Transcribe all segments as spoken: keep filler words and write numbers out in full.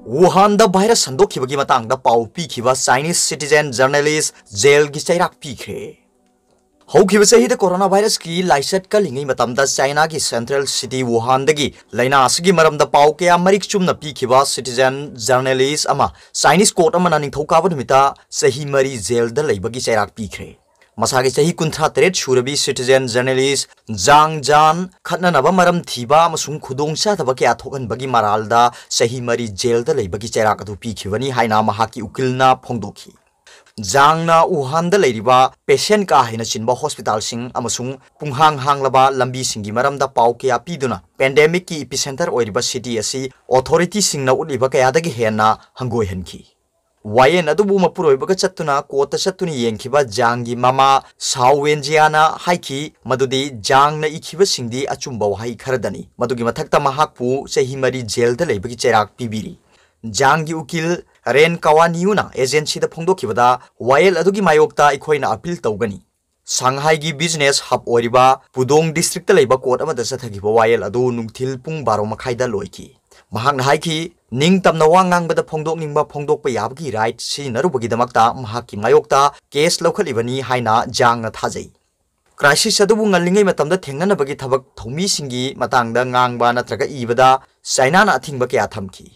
ꯋꯨꯍꯥꯟꯗ virus ꯁꯟꯗꯣꯛꯈꯤꯕꯒꯤ ꯃꯇꯥꯡꯗ ꯄꯥꯎ ꯄꯤꯈꯤꯕ ꯆꯥꯏꯅꯤꯁ ꯁꯤꯇꯤꯖꯦꯟ ꯖꯔꯅꯦꯂꯤꯁ ꯖꯦꯜꯒꯤ ꯆꯩꯔꯥꯛ ꯄꯤꯈ꯭ꯔꯦ꯫ ꯍꯧꯈꯤꯕ ꯆꯍꯤꯗ ꯀꯣꯔꯣꯅꯥ ꯚꯥꯏꯔꯁꯀꯤ ꯂꯥꯏꯆꯠ ꯀꯜꯂꯤꯉꯩ ꯃꯇꯝꯗ ꯆꯥꯏꯅꯥꯒꯤ ꯁꯦꯟꯇ꯭ꯔꯦꯜ ꯁꯤꯇꯤ ꯋꯨꯍꯥꯟꯗꯒꯤ ꯂꯥꯏꯅꯥ ꯑꯁꯤꯒꯤ ꯃꯔꯝꯗ ꯄꯥꯎ ꯀꯌꯥ ꯃꯔꯤꯛ ꯆꯨꯝꯅ ꯄꯤꯈꯤꯕ ꯁꯤꯇꯤꯖꯦꯟ ꯖꯔꯅꯦꯂꯤꯁ ꯑꯃ ꯆꯥꯏꯅꯤꯁ ꯀꯣꯔꯠ ꯑꯃꯅ ꯅꯤꯡꯊꯧꯀꯥꯕ ꯅꯨꯃꯤꯠꯇ ꯆꯍꯤ ꯃꯔꯤ ꯖꯦꯜꯗ ꯂꯩꯕꯒꯤ ꯆꯩꯔꯥꯛ ꯄꯤꯈ꯭ꯔꯦ꯫ ꯃꯁꯥꯒꯤ ꯆꯍꯤ ꯀꯨꯟꯊ꯭ꯔꯥ ꯇꯔꯦꯠ ꯁꯨꯔꯕꯤ ꯁꯤꯇꯤꯖꯦꯟ ꯖꯔꯅꯦꯂꯤꯁ ꯖꯥꯡ ꯖꯥꯟ ꯈꯠꯅꯅꯕ ꯃꯔꯝ ꯊꯤꯕ ꯑꯃꯁꯨꯡ ꯈꯨꯗꯣꯡꯆꯥꯗꯕ ꯀꯌꯥ ꯊꯣꯛꯍꯟꯕꯒꯤ ꯃꯔꯥꯜꯗ ꯆꯍꯤ ꯃꯔꯤ ꯖꯦꯜꯗ ꯂꯩꯕꯒꯤ ꯆꯩꯔꯥꯛ ꯑꯗꯨ ꯄꯤꯈꯤꯕꯅꯤ ꯍꯥꯏꯅ ꯃꯍꯥꯛꯀꯤ ꯎꯀꯤꯜꯅ ꯐꯣꯡꯗꯣꯛꯈꯤ꯫ ꯖꯥꯡꯅ ꯋꯨꯍꯥꯟꯗ ꯂꯩꯔꯤꯕ ꯄꯦꯁꯦꯟ ꯀꯥ ꯍꯦꯟꯅ ꯆꯤꯟꯕ ꯍꯣꯁꯄꯤꯇꯥꯜꯁꯤꯡ ꯑꯃꯁꯨꯡ ꯄꯨꯡꯍꯥꯡ ꯍꯥꯡꯂꯕ ꯂꯝꯕꯤꯁꯤꯡꯒꯤ ꯃꯔꯝꯗ ꯄꯥꯎ ꯀꯌꯥ ꯄꯤꯗꯨꯅ ꯄꯦꯟꯗꯦꯃꯤꯛꯀꯤ ꯏꯄꯤꯁꯦꯟꯇꯔ ꯑꯣꯏꯔꯤꯕ ꯁꯤꯇꯤ ꯑꯁꯤ ꯑꯣꯊꯣꯔꯤꯇꯤꯁꯤꯡꯅ ꯎꯠꯂꯤꯕ ꯀꯌꯥꯗꯒꯤ ꯍꯦꯟꯅ ꯍꯪꯒꯣꯏꯍꯟꯈꯤ꯫ ꯋꯥꯌꯦꯜ ꯑꯗꯨꯕꯨ ꯃꯄꯨꯔꯣꯏꯕꯒ ꯆꯠꯇꯨꯅ ꯀꯣꯔꯠꯇ ꯆꯠꯇꯨꯅ ꯌꯦꯡꯈꯤꯕ ꯖꯥꯡꯒꯤ ꯃꯃꯥ ꯁꯥꯎ ꯋꯦꯟꯖꯤꯌꯥꯅ ꯍꯥꯏꯈꯤ ꯃꯗꯨꯗꯤ ꯖꯥꯡꯅ ꯏꯈꯤꯕꯁꯤꯡꯗꯤ ꯑꯆꯨꯝꯕ ꯋꯥꯍꯩ ꯈꯔꯗꯅꯤ꯫ ꯃꯗꯨꯒꯤ ꯃꯊꯛꯇ ꯃꯍꯥꯛꯄꯨ ꯆꯍꯤ ꯃꯔꯤ ꯖꯦꯜꯗ ꯂꯩꯕꯒꯤ ꯆꯩꯔꯥꯛ ꯄꯤꯕꯤꯔꯤ꯫ ꯖꯥꯡꯒꯤ ꯎꯀꯤꯜ ꯔꯦꯟ ꯀꯋꯥꯅꯤꯌꯨꯅ ꯑꯦꯖꯦꯟꯁꯤꯗ ꯐꯣꯡꯗꯣꯛꯈꯤꯕꯗ, ꯋꯥꯌꯦꯜ ꯑꯗꯨꯒꯤ ꯃꯥꯌꯣꯛꯇ ꯑꯩꯈꯣꯏꯅ ꯑꯄꯤꯜ ꯇꯧꯒꯅꯤ꯫ ꯁꯪꯍꯥꯏꯒꯤ ꯕꯤꯖꯤꯅꯦꯁ ꯍꯕ ꯑꯣꯏꯔꯤꯕ ꯄꯨꯗꯣꯡ ꯗꯤꯁꯇ꯭ꯔꯤꯛꯇ ꯂꯩꯕ ꯀꯣꯔꯠ ꯑꯃꯗ ꯆꯠꯊꯈꯤꯕ ꯋꯥꯌꯦꯜ ꯑꯗꯨ ꯅꯨꯡꯊꯤꯜ ꯄꯨꯡ ꯕꯥꯔꯣ ꯃꯈꯥꯏꯗ ꯂꯣꯏꯈꯤ꯫ ꯃꯍꯥꯛꯅ ꯍꯥꯏꯈꯤ, ꯅꯤꯡꯇꯝꯅ ꯋꯥ ꯉꯥꯡꯕꯗ ꯐꯣꯡꯗꯣꯛꯅꯤꯡꯕ ꯐꯣꯡꯗꯣꯛꯄ ꯌꯥꯕꯒꯤ ꯔꯥꯏꯠ ꯁꯤꯖꯤꯟꯅꯔꯨꯕꯒꯤꯗꯃꯛꯇ ꯃꯍꯥꯛꯀꯤ ꯃꯥꯌꯣꯛꯇ ꯀꯦꯁ ꯂꯧꯈꯠꯂꯤꯕꯅꯤ ꯍꯥꯏꯅ ꯖꯥꯡꯅ ꯊꯥꯖꯩ꯫ ꯀ꯭ꯔꯥꯏꯁꯤꯁ ꯑꯗꯨꯕꯨ ꯉꯜꯂꯤꯉꯩ ꯃꯇꯝꯗ ꯊꯦꯡꯅꯅꯕꯒꯤ ꯊꯕꯛ ꯊꯧꯃꯤꯁꯤꯡꯒꯤ ꯃꯇꯥꯡꯗ ꯉꯥꯡꯕ ꯅꯠꯇ꯭ꯔꯒ ꯏꯕꯗ ꯆꯥꯏꯅꯥꯅ ꯑꯊꯤꯡꯕ ꯀꯌꯥ ꯊꯝꯈꯤ꯫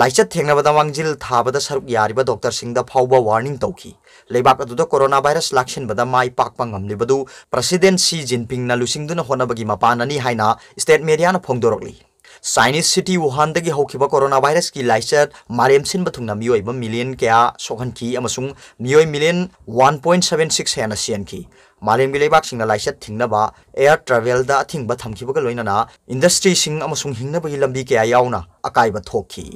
ꯂꯥꯏꯆꯠ ꯊꯦꯡꯅꯕꯗ ꯃꯥꯡꯖꯤꯜ ꯊꯥꯕꯗ ꯁꯔꯨꯛ ꯌꯥꯔꯤꯕ ꯗꯣꯛꯇꯔꯁꯤꯡꯗ ꯐꯥꯎꯕ ꯋꯥꯔꯅꯤꯡ ꯇꯧꯈꯤ꯫ ꯂꯩꯕꯥꯛ ꯑꯗꯨꯗ ꯀꯣꯔꯣꯅꯥ ꯚꯥꯏꯔꯁ ꯂꯥꯛꯁꯤꯟꯕꯗ ꯃꯥꯏ ꯄꯥꯛꯄ ꯉꯝꯂꯤꯕꯗꯨ ꯄ꯭ꯔꯁꯤꯗꯦꯟꯠ ꯁꯤ ꯖꯤꯟꯄꯤꯡꯅ ꯂꯨꯆꯤꯡꯗꯨꯅ ꯍꯣꯠꯅꯕꯒꯤ ꯃꯄꯥꯟꯅꯅꯤ ꯍꯥꯏꯅ ꯁ꯭ꯇꯦꯠ ꯃꯦꯗꯤꯌꯥꯅ ꯐꯣꯡꯗꯣꯔꯛꯂꯤ꯫ ꯆꯥꯏꯅꯤꯁ ꯁꯤꯇꯤ ꯋꯨꯍꯥꯟꯗꯒꯤ ꯍꯧꯈꯤꯕ ꯀꯣꯔꯣꯅꯥ ꯚꯥꯏꯔꯁꯀꯤ ꯂꯥꯏꯆꯠ ꯃꯥꯂꯦꯝ ꯁꯤꯟꯕ ꯊꯨꯡꯅ ꯃꯤꯑꯣꯏꯕ ꯃꯤꯂꯤꯌꯟ ꯀꯌꯥ ꯁꯣꯛꯍꯟꯈꯤ ꯑꯃꯁꯨꯡ ꯃꯤꯑꯣꯏ million one point seven six ꯍꯦꯟꯅ ꯁꯤꯍꯟꯈꯤ꯫ ꯃꯥꯂꯦꯝꯒꯤ ꯂꯩꯕꯥꯛꯁꯤꯡꯅ ꯂꯥꯏꯆꯠ ꯊꯤꯡꯅꯕ ꯑꯦꯌꯔ ꯇ꯭ꯔꯥꯚꯦꯜꯗ ꯑꯊꯤꯡꯕ ꯊꯝꯈꯤꯕꯒ ꯂꯣꯏꯅꯅ ꯏꯟꯗꯁꯇ꯭ꯔꯤꯁꯤꯡ ꯑꯃꯁꯨꯡ ꯍꯤꯡꯅꯕꯒꯤ ꯂꯝꯕꯤ ꯀꯌꯥ ꯌꯥꯎꯅ ꯑꯀꯥꯏꯕ ꯊꯣꯛꯈꯤ꯫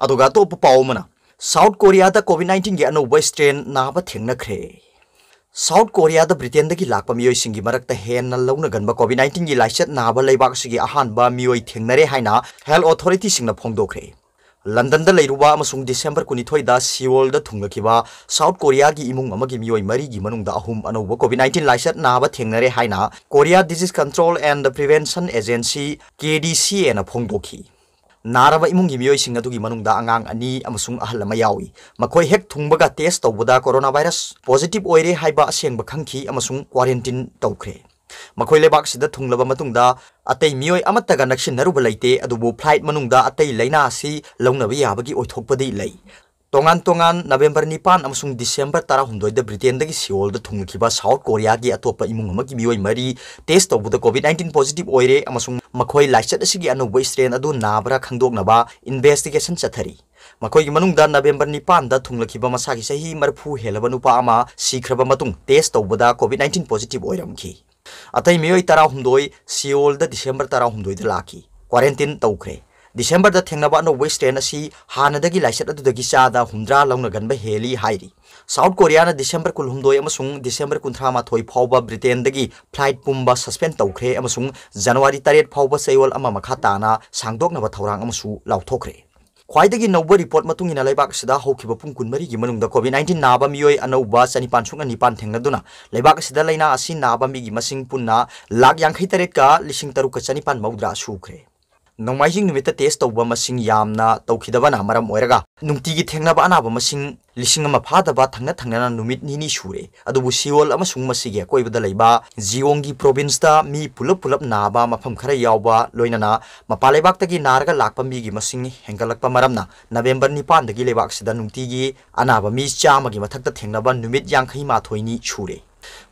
ꯑꯗꯨꯒ ꯑꯇꯣꯞꯄ ꯄꯥꯎ ꯑꯃꯅ, ꯁꯥꯎꯠ ꯀꯣꯔꯤꯌꯥꯗ ꯀꯣꯚꯤꯗ ꯅꯥꯏꯟꯇꯤꯟꯒꯤ ꯑꯅꯧꯕ ꯁ꯭ꯇ꯭ꯔꯦꯟ ꯅꯥꯕ ꯊꯦꯡꯅꯈ꯭ꯔꯦ꯫ ꯁꯥꯎꯠ ꯀꯣꯔꯤꯌꯥꯗ ꯕ꯭ꯔꯤꯇꯦꯟꯗꯒꯤ ꯂꯥꯛꯄ ꯃꯤꯑꯣꯏꯁꯤꯡꯒꯤ ꯃꯔꯛꯇ ꯍꯦꯟꯅ ꯂꯧꯅꯒꯟꯕ ꯀꯣꯚꯤꯗ ꯅꯥꯏꯟꯇꯤꯟꯒꯤ ꯂꯥꯏꯆꯠ ꯅꯥꯕ ꯂꯩꯕꯥꯛ ꯑꯁꯤꯒꯤ ꯑꯍꯥꯟꯕ ꯃꯤꯑꯣꯏ ꯊꯦꯡꯅꯔꯦ ꯍꯥꯏꯅ ꯍꯦꯜꯊ ꯑꯣꯊꯣꯔꯤꯇꯤꯁꯤꯡꯅ ꯐꯣꯡꯗꯣꯛꯈ꯭ꯔꯦ꯫ ꯂꯟꯗꯟꯗ ꯂꯩꯔꯨꯕ ꯑꯃꯁꯨꯡ ꯗꯤꯁꯦꯝꯕꯔ ꯀꯨꯟꯅꯤꯊꯣꯏꯗ ꯁꯤꯑꯣꯜꯗ ꯊꯨꯡꯂꯈꯤꯕ ꯁꯥꯎꯠ ꯀꯣꯔꯤꯌꯥꯒꯤ ꯏꯃꯨꯡ ꯑꯃꯒꯤ ꯃꯤꯑꯣꯏ ꯃꯔꯤꯒꯤ ꯃꯅꯨꯡꯗ ꯑꯍꯨꯝ ꯑꯅꯧꯕ ꯀꯣꯚꯤꯗ ꯅꯥꯏꯟꯇꯤꯟ ꯂꯥꯏꯆꯠ ꯅꯥꯕ ꯊꯦꯡꯅꯔꯦ ꯍꯥꯏꯅ Korea Disease Control and Prevention Agency, ꯀꯦ ꯗꯤ ꯁꯤ ꯑꯦꯅ ꯐꯣꯡꯗꯣꯛꯈꯤ꯫ ꯅꯥꯔꯕ ꯏꯃꯨꯡꯒꯤ ꯃꯤꯑꯣꯏꯁꯤꯡ ꯑꯗꯨꯒꯤ ꯃꯅꯨꯡꯗ ꯑꯉꯥꯡ ꯑꯅꯤ ꯑꯃꯁꯨꯡ ꯑꯍꯜ ꯑꯃ ꯌꯥꯎꯏ꯫ ꯃꯈꯣꯏ ꯍꯦꯛ ꯊꯨꯡꯕꯒ ꯇꯦꯁ ꯇꯧꯕꯗ ꯀꯣꯔꯣꯅꯥ ꯚꯥꯏꯔꯁ ꯄꯣꯖꯤꯇꯤꯚ ꯑꯣꯏꯔꯦ ꯍꯥꯏꯕ ꯑꯁꯦꯡꯕ ꯈꯪꯈꯤ ꯑꯃꯁꯨꯡ ꯀ꯭ꯋꯥꯔꯦꯟꯇꯤꯟ ꯇꯧꯈ꯭ꯔꯦ꯫ ꯃꯈꯣꯏ ꯂꯩꯕꯥꯛꯁꯤꯗ ꯊꯨꯡꯂꯕ ꯃꯇꯨꯡꯗ ꯑꯇꯩ ꯃꯤꯑꯣꯏ ꯑꯃꯠꯇꯒ ꯅꯛꯁꯤꯟꯅꯔꯨꯕ ꯂꯩꯇꯦ, ꯑꯗꯨꯕꯨ ꯐ꯭ꯂꯥꯏꯠ ꯃꯅꯨꯡꯗ ꯑꯇꯩ ꯂꯥꯏꯅꯥ ꯑꯁꯤ ꯂꯧꯅꯕ ꯌꯥꯕꯒꯤ ꯑꯣꯏꯊꯣꯛꯄꯗꯤ ꯂꯩ꯫ ꯇꯣꯉꯥꯟ ꯇꯣꯉꯥꯟ ꯅꯕꯦꯝꯕꯔ ꯅꯤꯄꯥꯟ ꯑꯃꯁꯨꯡ ꯗꯤꯁꯦꯝꯕꯔ ꯇꯔꯥꯍꯨꯝꯗꯣꯏꯗ ꯕ꯭ꯔꯤꯇꯦꯟꯗꯒꯤ ꯁꯤꯑꯣꯜꯗ ꯊꯨꯡꯂꯛꯈꯤꯕ ꯁꯥꯎꯠ ꯀꯣꯔꯤꯌꯥꯒꯤ ꯑꯇꯣꯞꯄ ꯏꯃꯨꯡ ꯑꯃꯒꯤ ꯃꯤꯑꯣꯏ ꯃꯔꯤ ꯇꯦꯁ ꯇꯧꯕꯗ ꯀꯣꯚꯤꯗ ꯅꯥꯏꯟꯇꯤꯟ ꯄꯣꯖꯤꯇꯤꯚ ꯑꯣꯏꯔꯦ ꯑꯃꯁꯨꯡ ꯃꯈꯣꯏ ꯂꯥꯏꯆꯠ ꯑꯁꯤꯒꯤ ꯑꯅꯧꯕ ꯁ꯭ꯇ꯭ꯔꯦꯟ ꯑꯗꯨ ꯅꯥꯕ꯭ꯔꯥ ꯈꯪꯗꯣꯛꯅꯕ ꯏꯟꯚꯦꯁꯇꯤꯒꯦꯁꯟ ꯆꯠꯊꯔꯤ꯫ ꯃꯈꯣꯏꯒꯤ ꯃꯅꯨꯡꯗ ꯅꯕꯦꯝꯕꯔ ꯅꯤꯄꯥꯟꯗ ꯊꯨꯡꯂꯛꯈꯤꯕ ꯃꯁꯥꯒꯤ ꯆꯍꯤ ꯃꯔꯤꯐꯨ ꯍꯦꯜꯂꯕ ꯅꯨꯄꯥ ꯑꯃ ꯁꯤꯈ꯭ꯔꯕ ꯃꯇꯨꯡ ꯇꯦꯁ ꯇꯧꯕꯗ ꯀꯣꯚꯤꯗ ꯅꯥꯏꯟꯇꯤꯟ ꯄꯣꯖꯤꯇꯤꯚ ꯑꯣꯏꯔꯝꯈꯤ꯫ ꯑꯇꯩ ꯃꯤꯑꯣꯏ ꯇꯔꯥꯍꯨꯝꯗꯣꯏ ꯁꯤꯑꯣꯜꯗ ꯗꯤꯁꯦꯝꯕꯔ ꯇꯔꯥꯍꯨꯝꯗꯣꯏꯗ ꯂꯥꯛꯈꯤ, ꯀ꯭ꯋꯥꯔꯦꯟꯇꯤꯟ ꯇꯧꯈ꯭ꯔꯦ꯫ ꯗꯤꯁꯦꯝꯕꯔꯗ ꯊꯦꯡꯅꯕ ꯑꯅꯧꯕ ꯁ꯭ꯇ꯭ꯔꯦꯟ ꯑꯁꯤ ꯍꯥꯟꯅꯗꯒꯤ ꯂꯥꯏꯆꯠ ꯑꯗꯨꯗꯒꯤ ꯆꯥꯗ ꯍꯨꯝꯗ꯭ꯔꯥ ꯂꯧꯅꯒꯟꯕ ꯍꯦꯜꯂꯤ ꯍꯥꯏꯔꯤ꯫ ꯁꯥꯎꯠ ꯀꯣꯔꯤꯌꯥꯅ ꯗꯤꯁꯦꯝꯕꯔ ꯀꯨꯟꯍꯨꯝꯗꯣꯏ ꯑꯃꯁꯨꯡ ꯗꯤꯁꯦꯝꯕꯔ ꯀꯨꯟꯊ꯭ꯔꯥ ꯃꯥꯊꯣꯏ ꯐꯥꯎꯕ ꯕ꯭ꯔꯤꯇꯦꯟꯗꯒꯤ ꯐ꯭ꯂꯥꯏꯠ ꯄꯨꯝꯕ ꯁꯁꯄꯦꯟ ꯇꯧꯈ꯭ꯔꯦ ꯑꯃꯁꯨꯡ ꯖꯅꯋꯥꯔꯤ ꯇꯔꯦꯠ ꯐꯥꯎꯕ ꯆꯌꯣꯜ ꯑꯃ ꯃꯈꯥ ꯇꯥꯅ ꯁꯥꯡꯗꯣꯛꯅꯕ ꯊꯧꯔꯥꯡ ꯑꯃꯁꯨ ꯂꯥꯎꯊꯣꯛꯈ꯭ꯔꯦ꯫ ꯈ꯭ꯋꯥꯏꯗꯒꯤ ꯅꯧꯕ ꯔꯤꯄꯣꯔꯠ ꯃꯇꯨꯡ ꯏꯟꯅ ꯂꯩꯕꯥꯛ ꯑꯁꯤꯗ ꯍꯧꯈꯤꯕ ꯄꯨꯡ ꯀꯨꯟꯃꯔꯤꯒꯤ ꯃꯅꯨꯡꯗ ꯀꯣꯚꯤꯗ ꯅꯥꯏꯟꯇꯤꯟ ꯅꯥꯕ ꯃꯤꯑꯣꯏ ꯑꯅꯧꯕ ꯆꯅꯤꯄꯥꯟ ꯁꯨꯞꯅ ꯅꯤꯄꯥꯟ ꯊꯦꯡꯅꯗꯨꯅ ꯂꯩꯕꯥꯛ ꯑꯁꯤꯗ ꯂꯥꯏꯅꯥ ꯑꯁꯤ ꯅꯥꯕ ꯃꯤꯒꯤ ꯃꯁꯤꯡ ꯄꯨꯟꯅ ꯂꯥꯈ ꯌꯥꯡꯈꯩ ꯇꯔꯦꯠꯀ ꯂꯤꯁꯤꯡ ꯇꯔꯨꯛꯀ ꯆꯅꯤꯄꯥꯟ ꯃꯧꯗ꯭ꯔꯥ ꯁꯨꯈ꯭ꯔꯦ꯫ ꯅꯣꯡꯃꯥꯏꯖꯤꯡ ꯅꯨꯃꯤꯠꯇ ꯇꯦꯁ ꯇꯧꯕ ꯃꯁꯤꯡ ꯌꯥꯝꯅ ꯇꯧꯈꯤꯗꯕꯅ ꯃꯔꯝ ꯑꯣꯏꯔꯒ ꯅꯨꯡꯇꯤꯒꯤ ꯊꯦꯡꯅꯕ ꯑꯅꯥꯕ ꯃꯁꯤꯡ ꯂꯤꯁꯤꯡ ꯑꯃ ꯐꯥꯗꯕ ꯊꯪꯅ ꯊꯪꯅꯅ ꯅꯨꯃꯤꯠ ꯅꯤꯅꯤ ꯁꯨꯔꯦ꯫ ꯑꯗꯨꯕꯨ ꯁꯤꯑꯣꯜ ꯑꯃꯁꯨꯡ ꯃꯁꯤꯒꯤ ꯑꯀꯣꯏꯕꯗ ꯂꯩꯕ ꯖꯤꯑꯣꯡꯒꯤ ꯄ꯭ꯔꯣꯚꯤꯟꯁꯇ ꯃꯤ ꯄꯨꯂꯞ ꯄꯨꯂꯞ ꯅꯥꯕ ꯃꯐꯝ ꯈꯔ ꯌꯥꯎꯕ, ꯂꯣꯏꯅꯅ ꯃꯄꯥꯟ ꯂꯩꯕꯥꯛꯇꯒꯤ ꯅꯥꯔꯒ ꯂꯥꯛꯄ ꯃꯤꯒꯤ ꯃꯁꯤꯡ ꯍꯦꯟꯒꯠꯂꯛꯄ ꯃꯔꯝꯅ ꯅꯕꯦꯝꯕꯔ ꯅꯤꯄꯥꯟꯗꯒꯤ ꯂꯩꯕꯥꯛ ꯑꯁꯤꯗ ꯅꯨꯡꯇꯤꯒꯤ ꯑꯅꯥꯕ ꯃꯤ ꯆꯥꯝꯃꯒꯤ ꯃꯊꯛꯇ ꯊꯦꯡꯅꯕ ꯅꯨꯃꯤꯠ ꯌꯥꯡꯈꯩ ꯃꯥꯊꯣꯏꯅꯤ ꯁꯨꯔꯦ꯫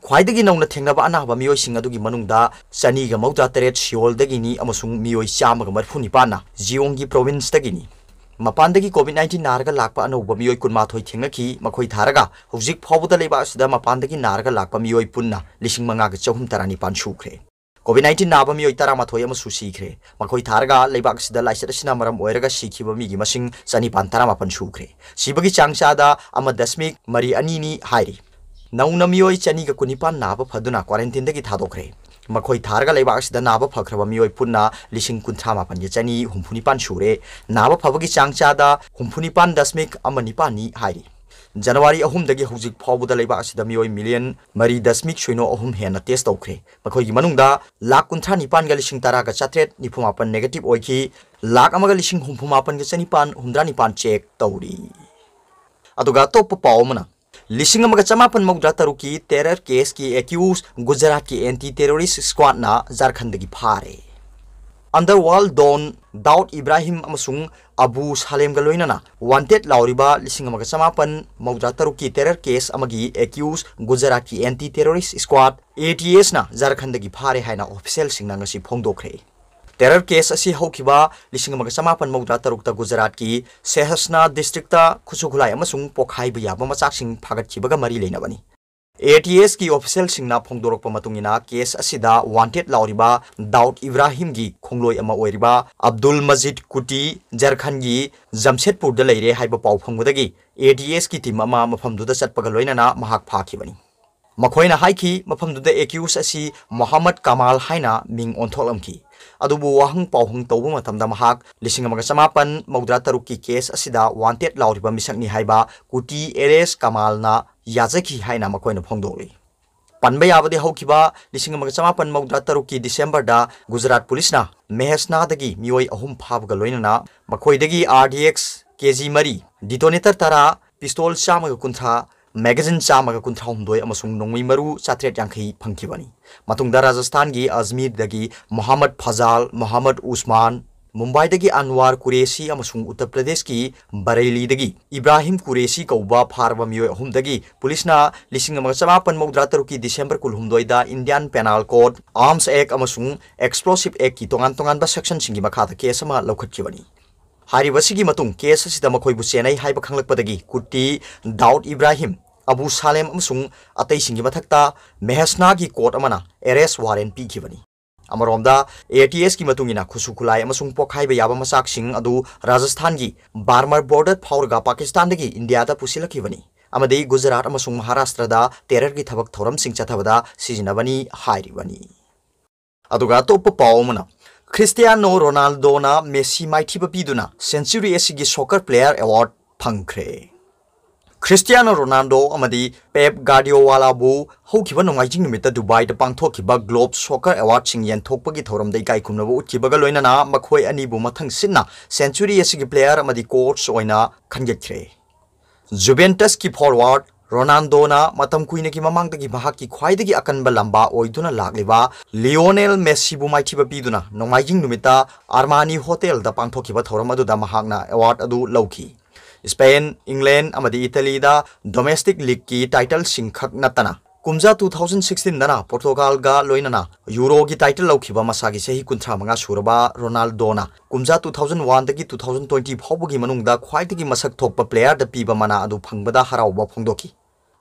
ꯈ꯭ꯋꯥꯏꯗꯒꯤ ꯅꯧꯅ ꯊꯦꯡꯅꯕ ꯑꯅꯥꯕ ꯃꯤꯑꯣꯏꯁꯤꯡ ꯑꯗꯨꯒꯤ ꯃꯅꯨꯡꯗ ꯆꯅꯤꯒ ꯃꯧꯗ꯭ꯔꯥ ꯇꯔꯦꯠ ꯁꯤꯑꯣꯜꯗꯒꯤꯅꯤ ꯑꯃꯁꯨꯡ ꯃꯤꯑꯣꯏ ꯆꯥꯝꯃꯒ ꯃꯔꯤꯐꯨ ꯅꯤꯄꯥꯟꯅ ꯖꯤꯑꯣꯡꯒꯤ ꯄ꯭ꯔꯣꯚꯤꯟꯁꯇꯒꯤꯅꯤ꯫ ꯃꯄꯥꯟꯗꯒꯤ ꯀꯣꯚꯤꯗ ꯅꯥꯏꯟꯇꯤꯟ ꯅꯥꯔꯒ ꯂꯥꯛꯄ ꯑꯅꯧꯕ ꯃꯤꯑꯣꯏ ꯀꯨꯟꯃꯥꯊꯣꯏ ꯊꯦꯡꯅꯈꯤ꯫ ꯃꯈꯣꯏ ꯊꯥꯔꯒ ꯍꯧꯖꯤꯛ ꯐꯥꯎꯕꯗ ꯂꯩꯕꯥꯛ ꯑꯁꯤꯗ ꯃꯄꯥꯟꯗꯒꯤ ꯅꯥꯔꯒ ꯂꯥꯛꯄ ꯃꯤꯑꯣꯏ ꯄꯨꯟꯅ ꯂꯤꯁꯤꯡ ꯃꯉꯥꯒ ꯆꯍꯨꯝ ꯇꯔꯥꯅꯤꯄꯥꯟ ꯁꯨꯈ꯭ꯔꯦ꯫ ꯀꯣꯚꯤꯗ ꯅꯥꯏꯟꯇꯤꯟ ꯅꯥꯕ ꯃꯤꯑꯣꯏ ꯇꯔꯥꯃꯥꯊꯣꯏ ꯑꯃꯁꯨ ꯁꯤꯈ꯭ꯔꯦ꯫ ꯃꯈꯣꯏ ꯊꯥꯔꯒ ꯂꯩꯕꯥꯛ ꯑꯁꯤꯗ ꯂꯥꯏꯆꯠ ꯑꯁꯤꯅ ꯃꯔꯝ ꯑꯣꯏꯔꯒ ꯁꯤꯈꯤꯕ ꯃꯤꯒꯤ ꯃꯁꯤꯡ ꯆꯅꯤꯄꯥꯟ ꯇꯔꯥꯃꯥꯄꯟ ꯁꯨꯈ꯭ꯔꯦ꯫ ꯁꯤꯕꯒꯤ ꯆꯥꯡ ꯆꯥꯗ ꯑꯃ ꯗꯁꯃꯤꯛ ꯃꯔꯤ ꯑꯅꯤꯅꯤ ꯍꯥꯏꯔꯤ꯫ ꯅꯧꯅ ꯃꯤꯑꯣꯏ ꯆꯅꯤꯒ ꯀꯨꯟꯅꯤꯄꯥꯟ ꯅꯥꯕ ꯐꯗꯨꯅ ꯀ꯭ꯋꯥꯔꯦꯟꯇꯤꯟꯗꯒꯤ ꯊꯥꯗꯣꯛꯈ꯭ꯔꯦ꯫ ꯃꯈꯣꯏ ꯊꯥꯔꯒ ꯂꯩꯕꯥꯛ ꯑꯁꯤꯗ ꯅꯥꯕ ꯐꯈ꯭ꯔꯕ ꯃꯤꯑꯣꯏ ꯄꯨꯟꯅ ꯂꯤꯁꯤꯡ ꯀꯨꯟꯊ꯭ꯔꯥ ꯃꯥꯄꯟꯒ ꯆꯅꯤ ꯍꯨꯝꯐꯨ ꯅꯤꯄꯥꯟ ꯁꯨꯔꯦ꯫ ꯅꯥꯕ ꯐꯕꯒꯤ ꯆꯥꯡ ꯆꯥꯗ ꯍꯨꯝꯐꯨ ꯅꯤꯄꯥꯟ ꯗꯁꯃꯤꯛ ꯑꯃ ꯅꯤꯄꯥꯟꯅꯤ ꯍꯥꯏꯔꯤ꯫ ꯖꯅꯋꯥꯔꯤ ꯑꯍꯨꯝꯗꯒꯤ ꯍꯧꯖꯤꯛ ꯐꯥꯎꯕꯗ ꯂꯩꯕꯥꯛ ꯑꯁꯤꯗ ꯃꯤꯑꯣꯏ ꯃꯤꯂꯤꯌꯟ ꯃꯔꯤ ꯗꯁꯃꯤꯛ ꯁꯤꯅꯣ ꯑꯍꯨꯝ ꯍꯦꯟꯅ ꯇꯦꯁ ꯇꯧꯈ꯭ꯔꯦ꯫ ꯃꯈꯣꯏꯒꯤ ꯃꯅꯨꯡꯗ ꯂꯥꯈ ꯀꯨꯟꯊ꯭ꯔꯥ ꯅꯤꯄꯥꯟꯒ ꯂꯤꯁꯤꯡ ꯇꯔꯥꯒ ꯆꯥꯇ꯭ꯔꯦꯠ ꯅꯤꯐꯨ ꯃꯥꯄꯟ ꯅꯦꯒꯦꯇꯤꯚ ꯑꯣꯏꯈꯤ꯫ ꯂꯥꯈ ꯑꯃꯒ ꯂꯤꯁꯤꯡ ꯍꯨꯝꯐꯨ ꯃꯥꯄꯟꯒ ꯆꯅꯤꯄꯥꯟ ꯍꯨꯝꯗ꯭ꯔꯥ ꯅꯤꯄꯥꯟ ꯆꯦꯛ ꯇꯧꯔꯤ꯫ ꯑꯗꯨꯒ ꯑꯇꯣꯞꯄ ꯄꯥꯎ ꯑꯃꯅ, ꯂꯤꯁꯤꯡ ꯑꯃꯒ ꯆꯃꯥꯄꯟ ꯃꯧꯗ꯭ꯔꯥ ꯇꯔꯨꯛꯀꯤ ꯇꯦꯔꯔ ꯀꯦꯁꯀꯤ ꯑꯦꯀ꯭ꯌꯨꯁ ꯒꯨꯖꯔꯥꯠꯀꯤ ꯑꯦꯟꯇꯤ ꯇꯦꯔꯣꯔꯤꯁ ꯁ꯭ꯀ꯭ꯋꯥꯗꯅ ꯖꯥꯔꯈꯟꯗꯒꯤ ꯐꯥꯔꯦ꯫ ꯑꯟꯗꯔꯋꯥꯔꯜꯗ ꯗꯣꯟ ꯗꯥꯎꯗ ꯏꯕ꯭ꯔꯥꯍꯤꯝ ꯑꯃꯁꯨꯡ ꯑꯕꯨ ꯁꯥꯂꯦꯝꯒ ꯂꯣꯏꯅꯅ ꯋꯥꯟꯇꯦꯗ ꯂꯥꯎꯔꯤꯕ ꯂꯤꯁꯤꯡ ꯑꯃꯒ ꯆꯃꯥꯄꯟ ꯃꯧꯗ꯭ꯔꯥ ꯇꯔꯨꯛꯀꯤ ꯇꯦꯔꯔ ꯀꯦꯁ ꯑꯃꯒꯤ ꯑꯦꯀ꯭ꯌꯨꯁ ꯒꯨꯖꯔꯥꯠꯀꯤ ꯑꯦꯟꯇꯤ ꯇꯦꯔꯣꯔꯤꯁ ꯁ꯭ꯀ꯭ꯋꯥꯗ, ꯑꯦ ꯇꯤ ꯑꯦꯁꯅ ꯖꯥꯔꯈꯟꯗꯒꯤ ꯐꯥꯔꯦ ꯍꯥꯏꯅ ꯑꯣꯐꯤꯁꯤꯌꯦꯜꯁꯤꯡꯅ ꯉꯁꯤ ꯐꯣꯡꯗꯣꯛꯈ꯭ꯔꯦ꯫ ꯇꯦꯔꯔ ꯀꯦꯁ ꯑꯁꯤ ꯍꯧꯈꯤꯕ ꯂꯤꯁꯤꯡ ꯑꯃꯒ ꯆꯃꯥꯄꯟ ꯃꯧꯗ꯭ꯔꯥ ꯇꯔꯨꯛꯇ ꯒꯨꯖꯔꯥꯠꯀꯤ ꯁꯦꯍꯁꯅꯥ ꯗꯤꯁꯇ꯭ꯔꯤꯛꯇ ꯈꯨꯠꯁꯨ ꯈꯨꯠꯂꯥꯏ ꯑꯃꯁꯨꯡ ꯄꯣꯈꯥꯏꯕ ꯌꯥꯕ ꯃꯆꯥꯛꯁꯤꯡ ꯐꯥꯒꯠꯈꯤꯕꯒ ꯃꯔꯤ ꯂꯩꯅꯕꯅꯤ꯫ ꯑꯦ ꯇꯤ ꯑꯦꯁꯀꯤ ꯑꯣꯐꯤꯁꯤꯌꯦꯜꯁꯤꯡꯅ ꯐꯣꯡꯗꯣꯔꯛꯄ ꯃꯇꯨꯡ ꯏꯟꯅ, ꯀꯦꯁ ꯑꯁꯤꯗ ꯋꯥꯟꯇꯦꯗ ꯂꯥꯎꯔꯤꯕ ꯗꯥꯎꯗ ꯏꯕ꯭ꯔꯥꯍꯤꯝꯒꯤ ꯈꯣꯡꯂꯣꯏ ꯑꯃ ꯑꯣꯏꯔꯤꯕ ꯑꯕꯗꯨꯜ ꯃꯖꯤꯗ ꯀꯨꯇꯤ ꯖꯔꯈꯟꯒꯤ ꯖꯝꯁꯦꯗꯄꯨꯔꯗ ꯂꯩꯔꯦ ꯍꯥꯏꯕ ꯄꯥꯎ ꯐꯪꯕꯗꯒꯤ ꯑꯦ ꯇꯤ ꯑꯦꯁꯀꯤ ꯇꯤꯝ ꯑꯃ ꯃꯐꯝꯗꯨꯗ ꯆꯠꯄꯒ ꯂꯣꯏꯅꯅ ꯃꯍꯥꯛ ꯐꯥꯈꯤꯕꯅꯤ꯫ ꯃꯈꯣꯏꯅ ꯍꯥꯏꯈꯤ, ꯃꯐꯝꯗꯨꯗ ꯑꯦꯀ꯭ꯌꯨꯁ ꯑꯁꯤ ꯃꯣꯍꯝꯃꯗ ꯀꯃꯥꯜ ꯍꯥꯏꯅ ꯃꯤꯡ ꯑꯣꯟꯊꯣꯛꯂꯝꯈꯤ꯫ ꯑꯗꯨꯕꯨ ꯋꯥꯍꯪ ꯄꯥꯎꯍꯪ ꯇꯧꯕ ꯃꯇꯝꯗ ꯃꯍꯥꯛ ꯂꯤꯁꯤꯡ ꯑꯃꯒ ꯆꯃꯥꯄꯟ ꯃꯧꯗ꯭ꯔꯥ ꯇꯔꯨꯛꯀꯤ ꯀꯦꯁ ꯑꯁꯤꯗ ꯋꯥꯟꯇꯦꯗ ꯂꯥꯎꯔꯤꯕ ꯃꯤꯁꯛꯅꯤ ꯍꯥꯏꯕ ꯀꯨꯇꯤ ꯑꯦꯔꯦꯁ ꯀꯃꯥꯜꯅ ꯌꯥꯖꯈꯤ ꯍꯥꯏꯅ ꯃꯈꯣꯏꯅ ꯐꯣꯡꯗꯣꯛꯂꯤ꯫ ꯄꯟꯕ ꯌꯥꯕꯗꯤ, ꯍꯧꯈꯤꯕ ꯂꯤꯁꯤꯡ ꯑꯃꯒ ꯆꯃꯥꯄꯟ ꯃꯧꯗ꯭ꯔꯥ ꯇꯔꯨꯛꯀꯤ ꯗꯤꯁꯦꯝꯕꯔꯗ ꯒꯨꯖꯔꯥꯠ ꯄꯨꯂꯤꯁꯅ ꯃꯦꯍꯁꯅꯥꯗꯒꯤ ꯃꯤꯑꯣꯏ ꯑꯍꯨꯝ ꯐꯥꯕꯒ ꯂꯣꯏꯅꯅ ꯃꯈꯣꯏꯗꯒꯤ ꯑꯥꯔ ꯗꯤ ꯑꯦꯛꯁ ꯀꯦ ꯖꯤ ꯃꯔꯤ, ꯗꯤꯇꯣꯅꯦꯇꯔ ꯇꯔꯥ, ꯄꯤꯁꯇꯣꯜ ꯆꯥꯝꯃꯒ ꯀꯨꯟꯊ꯭ꯔꯥ, ꯃꯦꯒꯥꯖꯤꯟ ꯆꯥꯝꯃꯒ ꯀꯨꯟꯊ꯭ꯔꯥ ꯍꯨꯝꯗꯣꯏ ꯑꯃꯁꯨꯡ ꯅꯣꯡꯃꯩ ꯃꯔꯨ ꯆꯥꯇ꯭ꯔꯦꯠ ꯌꯥꯡꯈꯩ ꯐꯪꯈꯤꯕꯅꯤ꯫ ꯃꯇꯨꯡꯗ ꯔꯥꯖꯁꯊꯥꯟꯒꯤ ꯑꯖꯃꯤꯔꯗꯒꯤ ꯃꯣꯍꯝꯃꯗ ꯐꯖꯥꯜ, ꯃꯣꯍꯝꯃꯗ ꯎꯁꯃꯥꯟ, ꯃꯨꯝꯕꯥꯏꯗꯒꯤ ꯑꯟꯋꯥꯔ ꯀꯨꯔꯦꯁꯤ ꯑꯃꯁꯨꯡ ꯎꯠꯇꯔ ꯄ꯭ꯔꯗꯦꯁꯀꯤ ꯕꯔꯦꯂꯤꯗꯒꯤ ꯏꯕ꯭ꯔꯥꯍꯤꯝ ꯀꯨꯔꯦꯁꯤ ꯀꯧꯕ ꯐꯥꯔꯕ ꯃꯤꯑꯣꯏ ꯑꯍꯨꯝꯗꯒꯤ ꯄꯨꯂꯤꯁꯅ ꯂꯤꯁꯤꯡ ꯑꯃꯒ ꯆꯃꯥꯄꯟ ꯃꯧꯗ꯭ꯔꯥ ꯇꯔꯨꯛꯀꯤ ꯗꯤꯁꯦꯝꯕꯔ ꯀꯨꯟꯍꯨꯝꯗꯣꯏꯗ ꯏꯟꯗꯤꯌꯥꯟ ꯄꯦꯅꯥꯜ ꯀꯣꯗ, ꯑꯥꯔꯝꯁ ꯑꯦꯛ ꯑꯃꯁꯨꯡ ꯑꯦꯛꯁꯄ꯭ꯂꯣꯁꯤꯚ ꯑꯦꯛꯀꯤ ꯇꯣꯉꯥꯟ ꯇꯣꯉꯥꯟꯕ ꯁꯦꯛꯁꯟꯁꯤꯡꯒꯤ ꯃꯈꯥꯗ ꯀꯦꯁ ꯑꯃ ꯂꯧꯈꯠꯈꯤꯕꯅꯤ꯫ ꯍꯥꯏꯔꯤꯕꯁꯤꯒꯤ ꯃꯇꯨꯡ ꯀꯦꯁ ꯑꯁꯤꯗ ꯃꯈꯣꯏꯕꯨ ꯆꯦꯟꯅꯩ ꯍꯥꯏꯕ ꯈꯪꯂꯛꯄꯗꯒꯤ ꯀꯨꯇꯤ ꯗꯥꯎꯗ ꯏꯕ꯭ꯔꯥꯍꯤꯝ, ꯑꯕꯨ ꯁꯥꯂꯦꯝ ꯑꯃꯁꯨꯡ ꯑꯇꯩꯁꯤꯡꯒꯤ ꯃꯊꯛꯇ ꯃꯦꯍꯁꯅꯥꯒꯤ ꯀꯣꯔꯠ ꯑꯃꯅ ꯑꯦꯔꯦꯁ ꯋꯥꯔꯦꯟ ꯄꯤꯈꯤꯕꯅꯤ꯫ ꯑꯃꯔꯣꯝꯗ, ꯑꯦ ꯇꯤ ꯑꯦꯁꯀꯤ ꯃꯇꯨꯡ ꯏꯟꯅ, ꯈꯨꯠꯁꯨ ꯈꯨꯠꯂꯥꯏ ꯑꯃꯁꯨꯡ ꯄꯣꯈꯥꯏꯕ ꯌꯥꯕ ꯃꯆꯥꯛꯁꯤꯡ ꯑꯗꯨ ꯔꯥꯖꯁꯊꯥꯟꯒꯤ ꯕꯥꯔꯃꯔ ꯕꯣꯔꯗꯔ ꯐꯥꯎꯔꯒ ꯄꯥꯀꯤꯁꯇꯥꯟꯗꯒꯤ ꯏꯟꯗꯤꯌꯥꯗ ꯄꯨꯁꯤꯜꯂꯛꯈꯤꯕꯅꯤ ꯑꯃꯗꯤ ꯒꯨꯖꯔꯥꯠ ꯑꯃꯁꯨꯡ ꯃꯍꯥꯔꯥꯁꯇ꯭ꯔꯗ ꯇꯦꯔꯔꯒꯤ ꯊꯕꯛ ꯊꯧꯔꯝꯁꯤꯡ ꯆꯠꯊꯕꯗ ꯁꯤꯖꯤꯟꯅꯕꯅꯤ ꯍꯥꯏꯔꯤꯕꯅꯤ꯫ ꯑꯗꯨꯒ ꯑꯇꯣꯞꯄ ꯄꯥꯎ ꯑꯃꯅ, ꯈ꯭ꯔꯤꯁꯇꯤꯌꯥꯅꯣ ꯔꯣꯅꯥꯜꯗꯣꯅ ꯃꯦꯁꯤ ꯃꯥꯏꯊꯤꯕ ꯄꯤꯗꯨꯅ ꯁꯦꯟꯆꯨꯔꯤ ꯑꯁꯤꯒꯤ ꯁꯣꯀꯔ ꯄ꯭ꯂꯦꯌꯔ ꯑꯦꯋꯥꯔꯗ ꯐꯪꯈ꯭ꯔꯦ꯫ ꯈ꯭ꯔꯤꯁꯇꯤꯌꯥꯅꯣ ꯔꯣꯅꯥꯜꯗꯣ ꯑꯃꯗꯤ ꯄꯦꯞ ꯒꯥꯔꯗꯤꯑꯣꯋꯥꯂꯥꯕꯨ ꯍꯧꯈꯤꯕ ꯅꯣꯡꯃꯥꯏꯖꯤꯡ ꯅꯨꯃꯤꯠꯇ ꯗꯨꯕꯥꯏꯗ ꯄꯥꯡꯊꯣꯛꯈꯤꯕ ꯒ꯭ꯂꯣꯕ ꯁꯣꯀꯔ ꯑꯦꯋꯥꯔꯗꯁꯤꯡ ꯌꯦꯟꯊꯣꯛꯄꯒꯤ ꯊꯧꯔꯝꯗ ꯏꯀꯥꯏ ꯈꯨꯝꯅꯕ ꯎꯠꯈꯤꯕꯒ ꯂꯣꯏꯅꯅ ꯃꯈꯣꯏ ꯑꯅꯤꯕꯨ ꯃꯊꯪ ꯁꯤꯠꯅ ꯁꯦꯟꯆꯨꯔꯤ ꯑꯁꯤꯒꯤ ꯄ꯭ꯂꯦꯌꯔ ꯑꯃꯗꯤ ꯀꯣꯆ ꯑꯣꯏꯅ ꯈꯟꯒꯠꯈ꯭ꯔꯦ꯫ ꯖꯨꯚꯦꯟꯇꯁꯀꯤ ꯐꯣꯔꯋꯥꯔꯗ ꯔꯣꯅꯥꯜꯗꯣꯅ ꯃꯇꯝ ꯀꯨꯏꯅꯒꯤ ꯃꯃꯥꯡꯗꯒꯤ ꯃꯍꯥꯛꯀꯤ ꯈ꯭ꯋꯥꯏꯗꯒꯤ ꯑꯀꯟꯕ ꯂꯝꯕꯥ ꯑꯣꯏꯗꯨꯅ ꯂꯥꯛꯂꯤꯕ ꯂꯤꯑꯣꯅꯦꯜ ꯃꯦꯁꯤꯕꯨ ꯃꯥꯏꯊꯤꯕ ꯄꯤꯗꯨꯅ ꯅꯣꯡꯃꯥꯏꯖꯤꯡ ꯅꯨꯃꯤꯠꯇ ꯑꯥꯔꯃꯥꯅꯤ ꯍꯣꯇꯦꯜꯗ ꯄꯥꯡꯊꯣꯛꯈꯤꯕ ꯊꯧꯔꯝ ꯑꯗꯨꯗ ꯃꯍꯥꯛꯅ ꯑꯦꯋꯥꯔꯗ ꯑꯗꯨ ꯂꯧꯈꯤ꯫ ꯁ꯭ꯄꯦꯟ, ꯏꯪꯂꯦꯟ ꯑꯃꯗꯤ ꯏꯇꯂꯤꯗ ꯗꯣꯃꯦꯁꯇꯤꯛ ꯂꯤꯒꯀꯤ ꯇꯥꯏꯇꯜꯁꯤꯡ ꯈꯛ ꯅꯠꯇꯅ ꯀꯨꯝꯖꯥ ꯇꯨ ꯊꯥꯎꯖꯟ ꯁꯤꯛꯁꯇꯤꯟꯗꯅ ꯄꯣꯔꯇꯨꯒꯥꯜꯒ ꯂꯣꯏꯅꯅ ꯌꯨꯔꯣꯒꯤ ꯇꯥꯏꯇꯜ ꯂꯧꯈꯤꯕ ꯃꯁꯥꯒꯤ ꯆꯍꯤ ꯀꯨꯟꯊ꯭ꯔꯥ ꯃꯉꯥ ꯁꯨꯔꯕ ꯔꯣꯅꯥꯜꯗꯣꯅ ꯀꯨꯝꯖꯥ ꯇꯨ ꯊꯥꯎꯖꯟ ꯋꯥꯟꯗꯒꯤ ꯇꯨ ꯊꯥꯎꯖꯟ ꯇ꯭ꯋꯦꯟꯇꯤ ꯐꯥꯎꯕꯒꯤ ꯃꯅꯨꯡꯗ ꯈ꯭ꯋꯥꯏꯗꯒꯤ ꯃꯁꯛ ꯊꯣꯛꯄ ꯄ꯭ꯂꯦꯌꯔꯗ ꯄꯤꯕ ꯃꯅꯥ ꯑꯗꯨ ꯐꯪꯕꯗ ꯍꯔꯥꯎꯕ ꯐꯣꯡꯗꯣꯛꯈꯤ꯫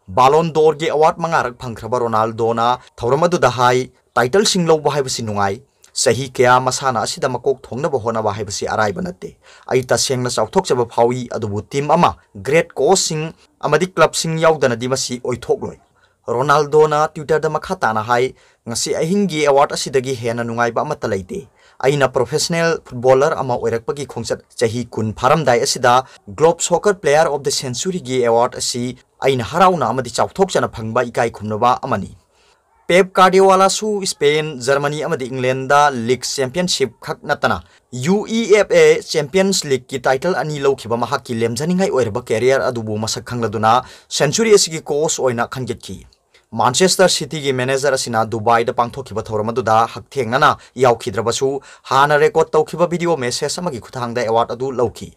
ꯕꯥꯂꯣꯟ ꯗꯣꯔꯒꯤ ꯑꯦꯋꯥꯔꯗ ꯃꯉꯥꯔꯛ ꯐꯪꯈ꯭ꯔꯕ ꯔꯣꯅꯥꯜꯗꯣꯅ ꯊꯧꯔꯝ ꯑꯗꯨꯗ ꯍꯥꯏ, "ꯇꯥꯏꯇꯜꯁꯤꯡ ꯂꯧꯕ ꯍꯥꯏꯕꯁꯤ ꯅꯨꯡꯉꯥꯏ꯫ ꯆꯍꯤ ꯀꯌꯥ ꯃꯁꯥꯟꯅ ꯑꯁꯤꯗ ꯃꯀꯣꯛ ꯊꯣꯡꯅꯕ ꯍꯣꯠꯅꯕ ꯍꯥꯏꯕꯁꯤ ꯑꯔꯥꯏꯕ ꯅꯠꯇꯦ꯫ ꯑꯩ ꯇꯁꯦꯡꯅ ꯆꯥꯎꯊꯣꯛꯆꯕ ꯐꯥꯎꯏ, ꯑꯗꯨꯕꯨ ꯇꯤꯝ ꯑꯃ, ꯒ꯭ꯔꯦꯠ ꯀꯣꯆꯁꯤꯡ ꯑꯃꯗꯤ ꯀ꯭ꯂꯕꯁꯤꯡ ꯌꯥꯎꯗꯅꯗꯤ ꯃꯁꯤ ꯑꯣꯏꯊꯣꯛꯂꯣꯏ"꯫ ꯔꯣꯅꯥꯜꯗꯣꯅ Twitter-ꯗ ꯃꯈꯥ ꯇꯥꯅ ꯍꯥꯏ, "ꯉꯁꯤ ꯑꯍꯤꯡꯒꯤ ꯑꯦꯋꯥꯔꯗ ꯑꯁꯤꯗꯒꯤ ꯍꯦꯟꯅ ꯅꯨꯡꯉꯥꯏꯕ ꯑꯃꯠꯇ ꯂꯩꯇꯦ꯫ ꯑꯩꯅ ꯄ꯭ꯔꯣꯐꯦꯁꯅꯦꯜ ꯐꯨꯠꯕꯣꯂꯔ ꯑꯃ ꯑꯣꯏꯔꯛꯄꯒꯤ ꯈꯣꯡꯆꯠ ꯆꯍꯤ ꯀꯨꯟ ꯐꯥꯔꯝꯗꯥꯏ ꯑꯁꯤꯗ globe soccer player of the ꯁꯦꯟꯆꯨꯔꯤꯒꯤ ꯑꯦꯋꯥꯔꯗ ꯑꯁꯤ ꯑꯩꯅ ꯍꯔꯥꯎꯅ ꯑꯃꯗꯤ ꯆꯥꯎꯊꯣꯛꯆꯅ ꯐꯪꯕ ꯏꯀꯥꯏ ꯈꯨꯝꯅꯕ ꯑꯃꯅꯤ"꯫ ꯄꯦꯞ ꯒꯥꯔꯗꯤꯑꯣꯋꯥꯂꯥꯁꯨ ꯁ꯭ꯄꯦꯟ, ꯖꯔꯃꯅꯤ ꯑꯃꯗꯤ ꯏꯪꯂꯦꯟꯗ ꯂꯤꯒ ꯆꯦꯝꯄꯤꯌꯟꯁꯤꯞ ꯈꯛ ꯅꯠꯇꯅ U E F A champions ꯂꯤꯒꯀꯤ ꯇꯥꯏꯇꯜ ꯑꯅꯤ ꯂꯧꯈꯤꯕ ꯃꯍꯥꯛꯀꯤ ꯂꯦꯝꯖꯅꯤꯡꯉꯥꯏ ꯑꯣꯏꯔꯕ ꯀꯦꯔꯤꯌꯔ ꯑꯗꯨꯕꯨ ꯃꯁꯛ ꯈꯪꯂꯗꯨꯅ ꯁꯦꯟꯆꯨꯔꯤ ꯑꯁꯤꯒꯤ ꯀꯣꯆ ꯑꯣꯏꯅ ꯈꯟꯒꯠꯈꯤ꯫ ꯃꯥꯟꯆꯦꯁꯇꯔ ꯁꯤꯇꯤꯒꯤ ꯃꯦꯅꯦꯖꯔ ꯑꯁꯤꯅ ꯗꯨꯕꯥꯏꯗ ꯄꯥꯡꯊꯣꯛꯈꯤꯕ ꯊꯧꯔꯝ ꯑꯗꯨꯗ ꯍꯛꯊꯦꯡꯅꯅ ꯌꯥꯎꯈꯤꯗ꯭ꯔꯕꯁꯨ, ꯍꯥꯟꯅ ꯔꯦꯀꯣꯔꯗ ꯇꯧꯈꯤꯕ ꯚꯤꯗꯤꯑꯣ ꯃꯦꯁꯦꯖ ꯑꯃꯒꯤ ꯈꯨꯠꯊꯥꯡꯗ ꯑꯦꯋꯥꯔꯗ ꯑꯗꯨ ꯂꯧꯈꯤ꯫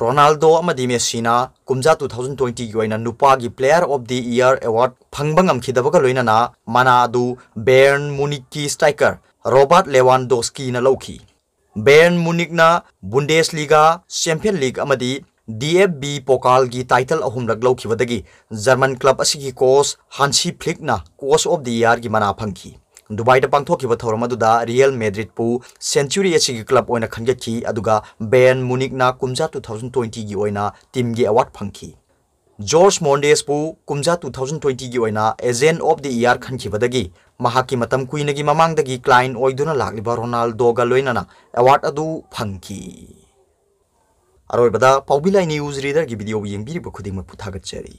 ꯔꯣꯅꯥꯜꯗꯣ ꯑꯃꯗꯤ ꯃꯦꯁꯤꯅ ꯀꯨꯝꯖꯥ ꯇꯨ ꯊꯥꯎꯖꯟ ꯇ꯭ꯋꯦꯟꯇꯤꯒꯤ ꯑꯣꯏꯅ ꯅꯨꯄꯥꯒꯤ player of the year award ꯐꯪꯕ ꯉꯝꯈꯤꯗꯕꯒ ꯂꯣꯏꯅꯅ ꯃꯅꯥ ꯑꯗꯨ ꯕꯦꯔꯟ ꯃꯨꯅꯤꯛꯀꯤ ꯁ꯭ꯇ꯭ꯔꯥꯏꯀꯔ ꯔꯣꯕꯥꯔꯠ ꯂꯦꯋꯥꯟꯗꯣꯁꯀꯤꯅ ꯂꯧꯈꯤ꯫ ꯕꯦꯔꯟ ꯃꯨꯅꯤꯛꯅ ꯕꯨꯟꯗꯦꯁꯂꯤꯒꯥ, ꯆꯦꯝꯄꯤꯌꯟ ꯂꯤꯒ ꯑꯃꯗꯤ ꯗꯤ ꯑꯦꯐ ꯕꯤ ꯄꯣꯀꯥꯜꯒꯤ ꯇꯥꯏꯇꯜ ꯑꯍꯨꯝꯂꯛ ꯂꯧꯈꯤꯕꯗꯒꯤ ꯖꯔꯃꯟ ꯀ꯭ꯂꯕ ꯑꯁꯤꯒꯤ ꯀꯣꯆ ꯍꯥꯟꯁꯤ ꯐ꯭ꯂꯤꯛꯅ ꯀꯣꯆ ꯑꯣꯐ ꯗꯤ ꯏꯌꯔꯒꯤ ꯃꯅꯥ ꯐꯪꯈꯤ꯫ ꯗꯨꯕꯥꯏꯗ ꯄꯥꯡꯊꯣꯛꯈꯤꯕ ꯊꯧꯔꯝ ꯑꯗꯨꯗ ꯔꯤꯌꯦꯜ ꯃꯦꯗ꯭ꯔꯤꯗꯄꯨ ꯁꯦꯟꯆꯨꯔꯤ ꯑꯁꯤꯒꯤ ꯀ꯭ꯂꯕ ꯑꯣꯏꯅ ꯈꯟꯒꯠꯈꯤ, ꯑꯗꯨꯒ ꯕꯦꯔꯟ ꯃꯨꯅꯤꯛꯅ ꯀꯨꯝꯖꯥ ꯇꯨ ꯊꯥꯎꯖꯟ ꯇ꯭ꯋꯦꯟꯇꯤꯒꯤ ꯑꯣꯏꯅ ꯇꯤꯝꯒꯤ ꯑꯦꯋꯥꯔꯗ ꯐꯪꯈꯤ꯫ ꯖꯣꯔꯖ ꯃꯣꯟꯗꯦꯁꯄꯨ ꯀꯨꯝꯖꯥ ꯇꯨ ꯊꯥꯎꯖꯟ ꯇ꯭ꯋꯦꯟꯇꯤꯒꯤ ꯑꯣꯏꯅ ꯑꯦꯖꯦꯟ ꯑꯣꯐ ꯗꯤ ꯏꯌꯔ ꯈꯟꯈꯤꯕꯗꯒꯤ ꯃꯍꯥꯛꯀꯤ ꯃꯇꯝ ꯀꯨꯏꯅꯒꯤ ꯃꯃꯥꯡꯗꯒꯤ ꯀ꯭ꯂꯥꯏꯟ ꯑꯣꯏꯗꯨꯅ ꯂꯥꯛꯂꯤꯕ ꯔꯣꯅꯥꯜꯗꯣꯒ ꯂꯣꯏꯅꯅ ꯑꯦꯋꯥꯔꯗ ꯑꯗꯨ ꯐꯪꯈꯤ꯫ ꯑꯔꯣꯏꯕꯗ ꯄꯥꯎꯕꯤ ꯂꯥꯏ news readerꯒꯤ video ꯌꯦꯡꯕꯤꯔꯤꯕ ꯈꯨꯗꯤꯡꯃꯛꯄꯨ ꯊꯥꯒꯠꯆꯔꯤ꯫